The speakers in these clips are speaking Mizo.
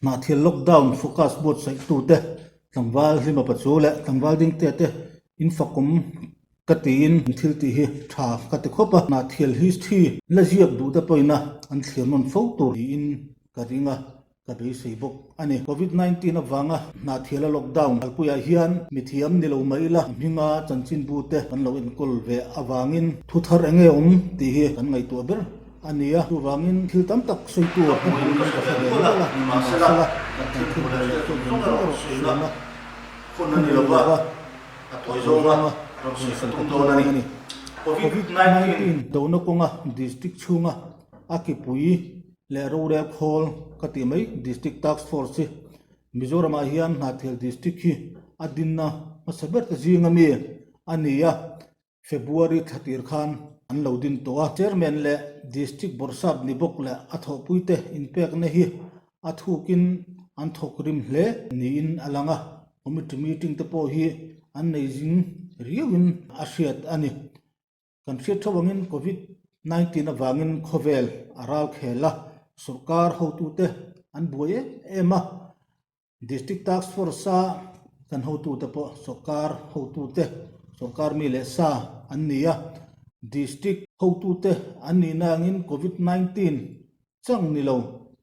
Hnahthial lockdown focus buatsaihtute tlangval hlima pachu leh tlangval dingte te in fakawm ka tiin an thil tih hi tha ka ti khawp a. Hnahthial history la ziak duh te pawhin a an thlir nawn fo tur niin ka ring a, ka beisei bawk a ni. Covid 19 avanga Hnahthiala lockdown kalpuiah hian mithiam ni lo mai ila hminga chanchinbu te kan lo enkawl ve avangin thu thar eng nge awm tih hi kan ngaihtuah ber a ni a. Chuvangin thil tam tak sawi tur ka hmuhin ka hre ve nual a, nimahsela kan thil hmuh leh hriat zawng zawng erawh sawina hun a ni lo va, a tawi zawnga rawn sawi ka tum dawn a ni. Covid 19 dona kawnga district chhunga a kipui leh rorel khawl ka tih mai District Task Force hi Mizoramah hian Hnahthial District hi a dinna hmasa ber te zinga mi a ni a, February thla tir khan an lo din tawh a. Chairman leh District Bawrhsap ni bawk leh a thawhpuite inpekna hi a thukin an thawk rim hle niin a lang a, Committee meeting te pawh hi an nei zing riauin a hriat a ni. Kan hriat theuh angin Covid 19 avangin khawvel a ral khel a, sawrkar hotute an buai em em a, District Task Force-a kan hotute pawh sawrkar hotute, sawrkar mi leh sa an ni a, District hotute an nihna angin Covid 19 Chang ni lo,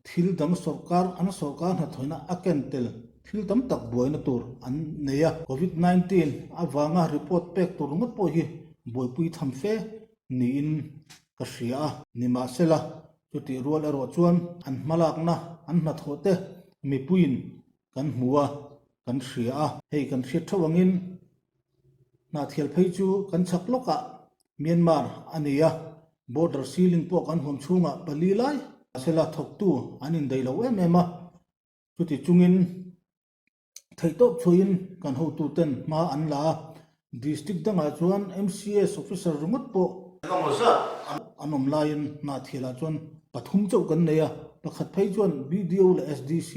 thil dang sawrkar an sawrkar hnathawina a ken tel thil tam tak buaina tur an nei a. Covid 19 avanga report pek tur ngawt pawh hi buaipui tham fe niin ka hria a. Nimahsela, chutih rual erawh chuan an hmalakna an hnathawh te mipuiin kan hmu a, kan hria a. Hei kan hriat theuh angin Hnahthial phei chu kan chhak lawkah Myanmar a ni a, border ceiling pawh kan huam chhungah pali lai mahsela thawktu an indaih lo em em a, chuti chungin theihtawp chhuahin kan hotuten hma an la a, district dangah chuan MCS officer ringawt pawh an awm laiin Hnahthialah chuan pathum chauh kan nei a, pakhat phei chuan BDO leh SDC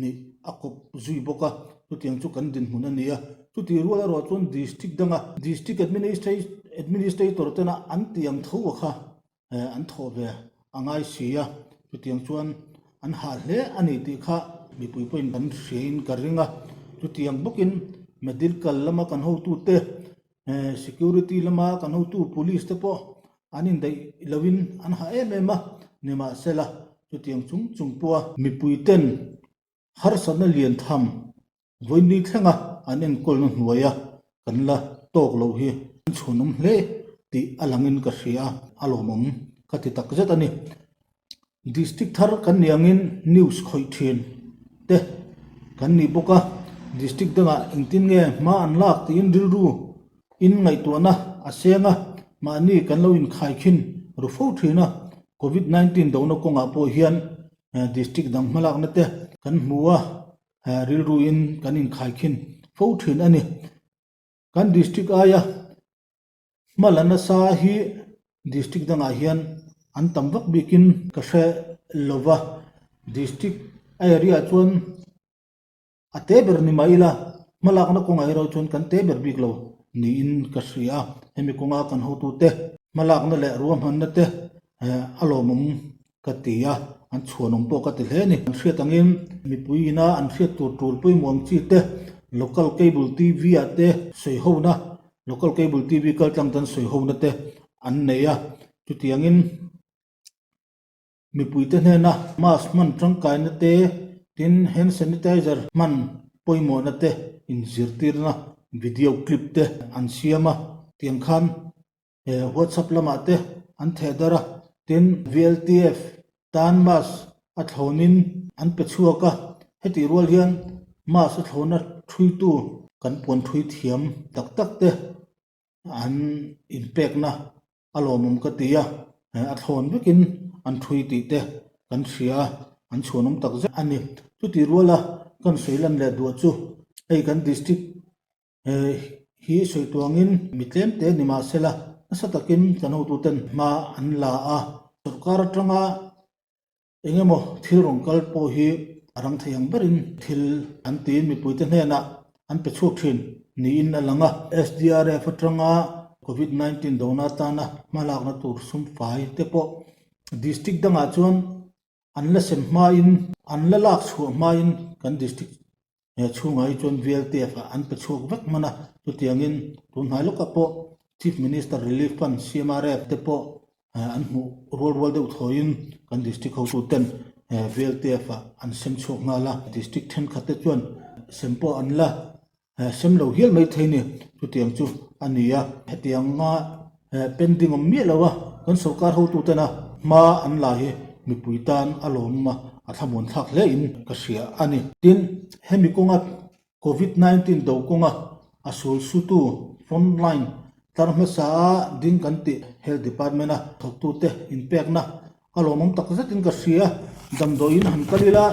nih a kawp zui bawk a, chutiang chu kan dinhmun a ni a. Chutih rual erawh chuan District danga District Administrator tena an tih ang tho a kha an thawh ve a ngai si a, chutiang chuan an hah hle a ni tih kha mipui pawhin kan hriain ka ring a. Chutiang bawkin Medical lama kan hotute, Security lama kan hotu Police te pawh an indaih loin an hah em em a, nimahsela chutiang chung chung pawha mipuiten harsatna lian tham vawini thlenga an enkawlna hnuaia kan la tawk loh hi an chhuanawm hle tih a langin ka hria a, a lawmawm ka ti takzet a ni. District thar kan nih angin news khawih thin te kan nih bawk a, district dangah engtin nge hma an lak tiin rilru in ngaihtuahna a seng a, mahni kan lo inkhaikhin ru fo thin a, Covid 19 dona kawngah pawh hian district dang hmalakna te kan hmu a, rilru in kan inkhaikhin fo thin a ni. Kan district aia Hma la nasa hi district dangah hian an tam vak bikin ka hre lo va, district area chuan a te ber ni mai ila, hma lakna kawngah erawh chuan kan te ber bik lo niin ka hria a, hemi kawnga kan hotute hma lakna leh ruahmanna te a lawmawm ka ti a, an chhuanawm pawh ka ti hle a ni. An hriat angin mipui ina an hriat tur tul pawimawh ang chi te local cable TV ah te sawi hona, local cable TV kal tlang tan sawi hona te an nei a, chutiangin mipui te hnena mask hman tangkaina te tin hand sanitizer hman pawimawhna te inzirtirna video clip te an siam a, tiang khan He WhatsApp lamah te an theh darh a, tin VLTF tan mask a thlawnin an pe chhuak a, hetih rual hian mask a thlawna thuitu kan puan thui thiam tak tak te an inpekna a lawmawm ka ti a, a thlawn vekin an thui tih te kan hria a, an chhuanawm tak zet a ni. Chutih ruala kan sawi lan leh duah chu hei kan district He hi sawi tuangin mi tlem te ni mah sela nasa takin kan hotuten hma an la a, sawrkar atanga eng emaw thil rawn kal pawh hi a rang thei ang berin thil an tiin mipuite hnenah an pe chhuak thin niin a lang a. SDRF atanga Covid 19 dona atana hmalakna tur sum fai te pawh district dangah chuan. An la sem hmain, an la lak chhuah hmain kan district chhungah hi chuan VLTF ah an pe chhuak vek hman a. Chutiangin tun hnai lawkah pawh Chief Minister Relief Fund, CMRF, te pawh an hmuh rual rual deuh thawiin kan district hotuten VLTF ah an sem chhuak nghal a. District thenkhat te chuan sem pawh an la Sem lo hial mai thei ni, chutiang chu a ni a. Hetianga pending awm miah lo a, kan sorkar hotutena hma an la hi mipui tan a lawm a, a thlamuan thlak hle in ka hria a ni. Tin, hemi kawnga Covid 19 do kawnga a sul sutu front line tlar hmasa a ding kan tih Health Department a thawktute inpekna A lawmawm tak zetin ka hria, damdawiin han kal ila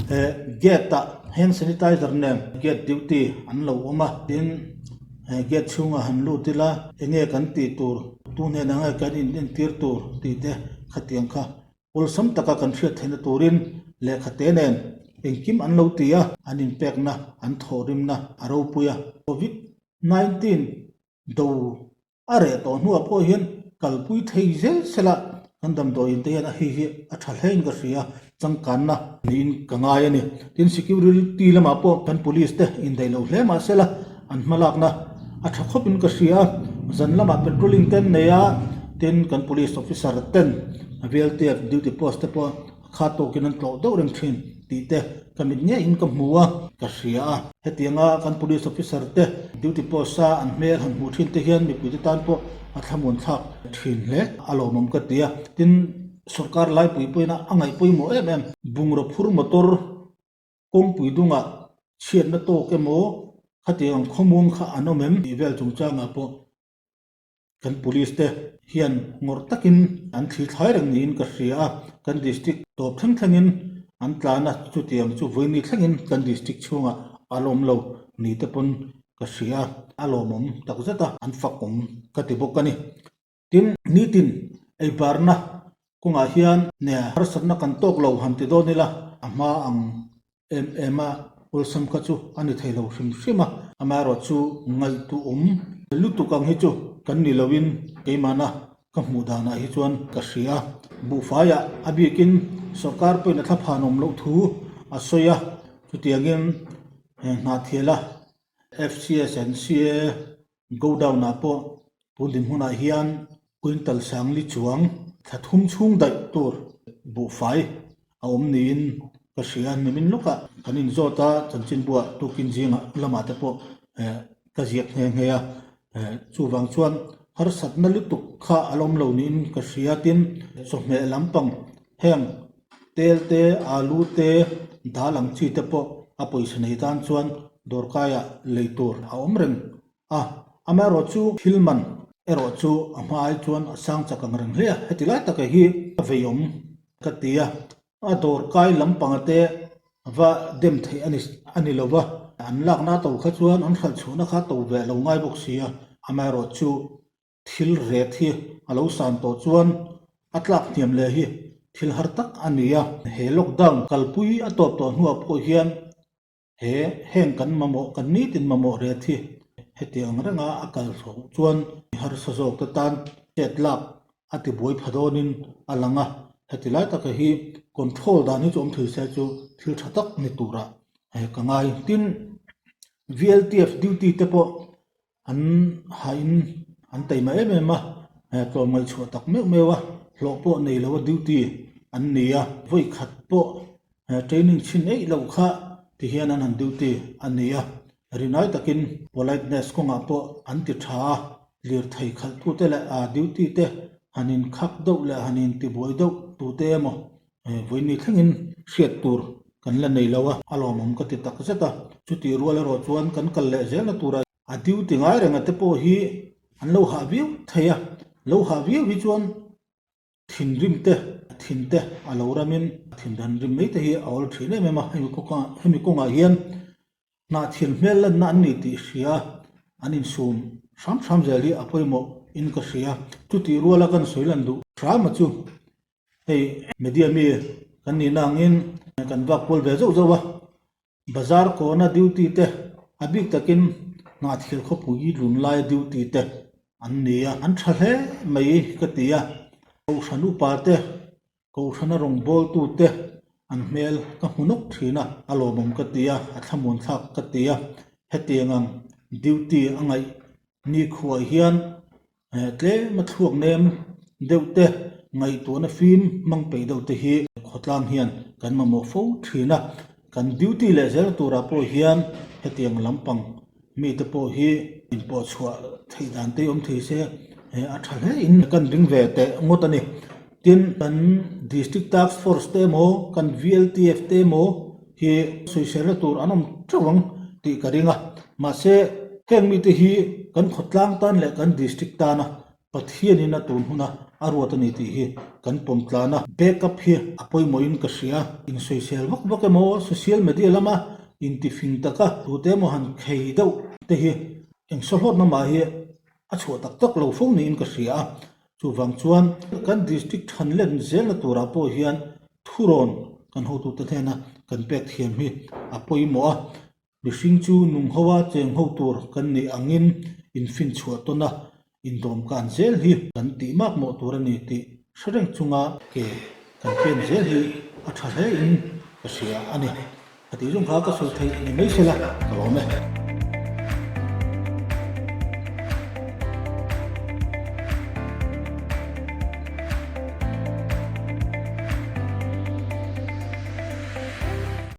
eh gate ah hand sanitizer nen gate duty an lo awm a, tin eh gate chhungah han lut ila enge kan tih tur, tu hnenah nge kan in entir tur tih te khatiang kha awlsam taka kan hriat theihna turin lehkha te nen engkim an lo ti a, an inpekna an thawhrimna a ropui a, covid 19 do A reh tawh hnuah pawh hian kalpui thei zel sela kan damdawiin te hian a hei hi a tha hlein ka hria, changkanna niin ka ngai a ni. Tin, security lamah pawh kan police te indaih lo hle mah sela an hmalakna a tha khawpin ka hria. Zan lamah patrolling te an nei a, tin kan police officer ten VLTF duty post te pawh A kha tawkin an tlawh deuh reng thin tih te ka mit ngeiin ka hmu a, ka hria a. Hetianga kan police officer te duty post a an hmel han hmuh thin te hian mipuite tan pawh a thlamuan thlak thin hle a lawmawm ka ti a. Tin, sorkar laipui pawhin a ngaih pawimawh em em. Bungraw phur motor kawngpui dungah chhiatna tawk emaw khatiang ang khawmuang kha an awm em tih vel chungchangah pawh Kan police te hian ngawrh takin an thli thlai reng niin ka hria a, kan district tawp thleng thlengin an tlan a, chutiang chu vawiini thlengin kan district chhungah a lawm lo ni te pawn ka hria a, a lawmawm takzet a, an fakawm ka ti bawk a ni. Tin, nitin eibarna kawngah hian harsatna kan tawk lo han ti dawn ila, a hma ang em em a, awlsam kha chu a ni thei lo hrim hrim a, amaherawh chu ngaihtuahawm lutuk ang hi chu kan ni loin keimahna ka hmuh danah hi chuan ka hria a, buhfaiah a bikin sorkar pawhin a thlaphan awm loh thu a sawi a, chutiangin hnahthiala FCS and CA Godown ah pawh tun dinhmunah hian quintal sangli chuang thla thum chhung daih tur buhfai a awm niin ka hria. Nimin lawkah kan inzawt a, chanchinbuah tukin zingah lamah te pawh ka ziak nghe nghe a, chuvang chuan harsatna lutuk kha a la awm lo niin ka hria. Tin, chawhmeh lampang heng tel te, alu te, dal ang chi te pawh a pawisa nei tan chuan dawrkaiah lei tur a awm reng a, amaherawh chu thil man erawh chu a hma ai chuan a sang chak ang reng hle a, heti lai taka hi a veiawm ka ti a, a dawrkai lampanga te va dem theih a ni a ni lo va, an lakna to kha chuan an hralh chhuahna kha to ve lo ngai bawk si a, amaherawh chu Thil ret hi a lo san tawh chuan a tlak hniam leh hi thil har tak a ni a. He lockdown kalpui a tawp tawh hnuah pawh hian he heng kan mamawh kan nitin mamawh ret hi heti ang renga a kal thlawh chuan mi harsa zawk te tan chet lak a ti buai pha dawnin a lang a. Heti lai taka hi control dan hi chu awm thei se chu thil tha tak ni turah ka ngai. Tin, VLTF duty te pawh An hain an taima em em a, tlawm ngaihchhuah tak meuh meuh a, hlawh pawh nei lo a duty an ni a, vawi khat pawh training chhin eih loh kha ti hian an han duty a ni a, rinai takin politeness kawngah pawh an ti tha a, lirthei khalhtute leh duty te han inkhak deuh leh han intibuai deuh tute emaw Vawiini thlengin hriat tur kan la nei lo a, a lawmawm ka ti tak zet a. Chutih rual erawh chuan kan kal leh zelna tura a duty ngai renga te pawh hi an lo hah viau thei a, lo hah viau hi chuan thinrim te, thin te a lo ramin thindan rim mai te hi a awl thin em em a, hemi kawngah hian Hnahthil hmel lanna an ni tih hria an insum hram hram zel hi a pawimawh in ka hria. Chutih ruala kan sawi lan duh hram a chu hei media mi kan nihna angin kan vak kual ve zauh zauh a, bazar kawna duty te a bik takin hnahthil khawpui lun laia duty te an ni a, an tha hle mai ka ti a, kohhran upa te. Kohhrana rawngbawltute an hmel ka hmu nawk thin a, a lawmawm ka ti a, a thlamuan thlak ka ti a. Hetiang ang duty a ngaih nikhuah hian tlem a thluak nem deuh te, ngaihtuahna fim hmang peih deuh te hi khawtlang hian kan mamawh fo thin a. Kan duty leh zel turah pawh hian hetiang lampang mite pawh hi inpawh chhuah theih dan te awm thei se a tha hle in kan ring ve teh ngawt a ni. Tin, kan District Task Force te emaw, kan VLTF te emaw hi sawiselna tur an awm teuh ang tih ka ring a. Mahse, heng mite hi kan khawtlang tan leh kan District tana Pathianin a tun huna a ruat a ni tih hi kan pawm tlan a. Back up hi a pawimawhin ka hria. Insawisel vak vak emaw social media lama intifing taka tute emaw han khei deuh te hi eng sawhlawtna mah hi a chhuah tak tak lo fo niin ka hria a. Chuvang chuan kan district than len zelna turah pawh hian thurawn kan hotute hnena kan pek thiam hi a pawimawh a. Mihring chu nung ho a cheng ho tur kan nih angin infin chhuah tawn a, indawm kan zel hi kan tih mak mawh tur a ni tih hre reng chunga ke kan pen zel hi a tha hle in ka hria a ni. Ka tih zawng kha ka sawi theih ni mai sela ka lawm e.